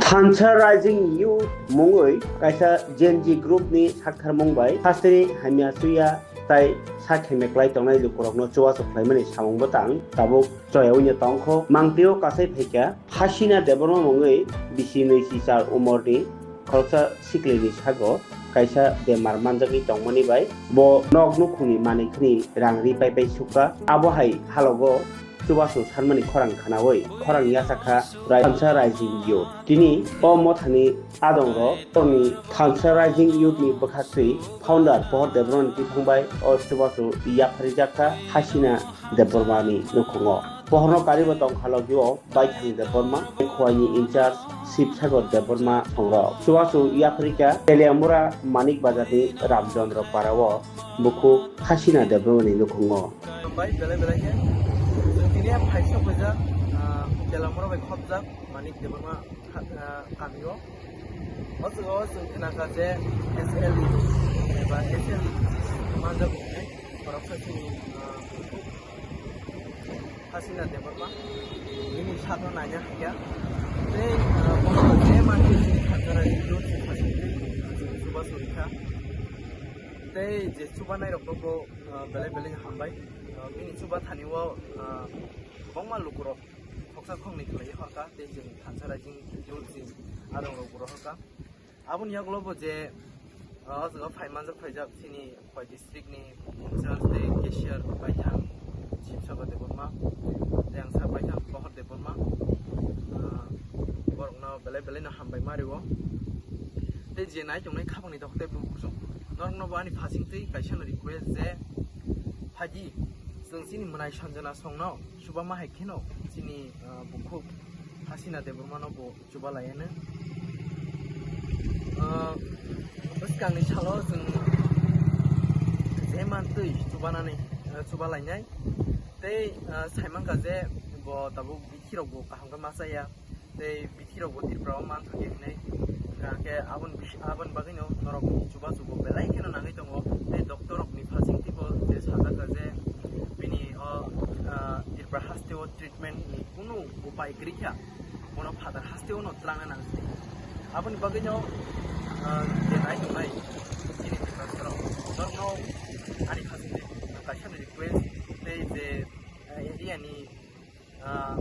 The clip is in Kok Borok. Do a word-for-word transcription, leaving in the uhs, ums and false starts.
Thansa Rising Youth mungwi kaisa Gen Z group ni saktharmung bai hasteni hamya suya tai sak hemya kwlai tongnai lukurokno chubachu khlaimani samung bwtang tabuk choyaui no tongkho. Mangpio kasai phaikha Hasina Debbarma mungwi bisi nwi si char umorni khoroksa siklini sago kaisa bemar manjagwi tongmani bai bo nok nukhungni manwi khni rang ri pai pai sukha. Abo hai halogo chubachu sanmani khorang khnaui khorang yachakha Rai-, Thansa Rising Youth. Tini o mothani adongrok tongni Thansa Rising Youth ni bwkhaktwi founder Pohor Debbarma ni tithang bai o chubachu yapharijak kha Hasina Debbarma ni nukhungo. Pohorno karibo tongkha logio Baithang Debbarma, Khowai ni in charge Sibsagar Debbarma thongrok. Chubachu yapharikha Teliamura Manik Bazar ni Ramchandra Para o bukhuk Hasina Debbarma ni nukhungo. Bai belai belai khe chwng tini phaisa phaijak, ah, Teliamura bai khopjak Manik Debbarma ha-, ah, kami o. O jaga o chwng khna kha je S L E eba S L E manjak hwnwi khoroksa chini, ah, Hasina Debbarma bini sakno naina hakya. Tei, ah, bono je manwi Thansa Rising Youth ni sakni twi chwng chubachu rikha. Tei je chubanairokno bo, ah, belai belai hambai. Ah, bini chuba thani o, ah, kwbangma lukurok khoksa khoknwi khlaiwi horkha, tei chwng Thansa Rising Youth ni adongrok bo rohorkha. Aboni yagulo bo je, ah, o jaga phai manjak phaijak chini Khowai district ni in charge tei cashier Baithang Sibsagar Debbarma, tei ang sa Baithang Pohor Debbarma, ah, borokno belai belai no hambai ma rio. Tei je nai tongnai khapangni dokhor tei bukhuk song, norokno bo ani phasing twi kaisa no request je phaidi chwng chini mwnai Sanjana songno chuba ma hai kheno chini, ah, bukhuk Hasina Debbarma no bo chuba laiya no. Ah, bwskangni salo chwng je mantwi chubanani, ah, chuba lainai. Tei, ah, saimankha je bo tabuk bithi rok bo kaham khe ma chaya. Tei bithi rok bo Tripura o mantha khe hinwi. Hwnkha khe aboni bis-, aboni bagwi no norok chubachu bo belai kheno nangwi tongo. Tei doctor rok ni phasing twi bo je sajak kha je bini o, ah, Tripura haste o treatment ni kunu upai kwrwi kha. Bono phatar haste o no twlangna nang si. Aboni bagwi no, ah, je nai tongnai chini Tiprasa rok, norokno ani khasing twi kaisa ni request tei je, ah, area ni, ah,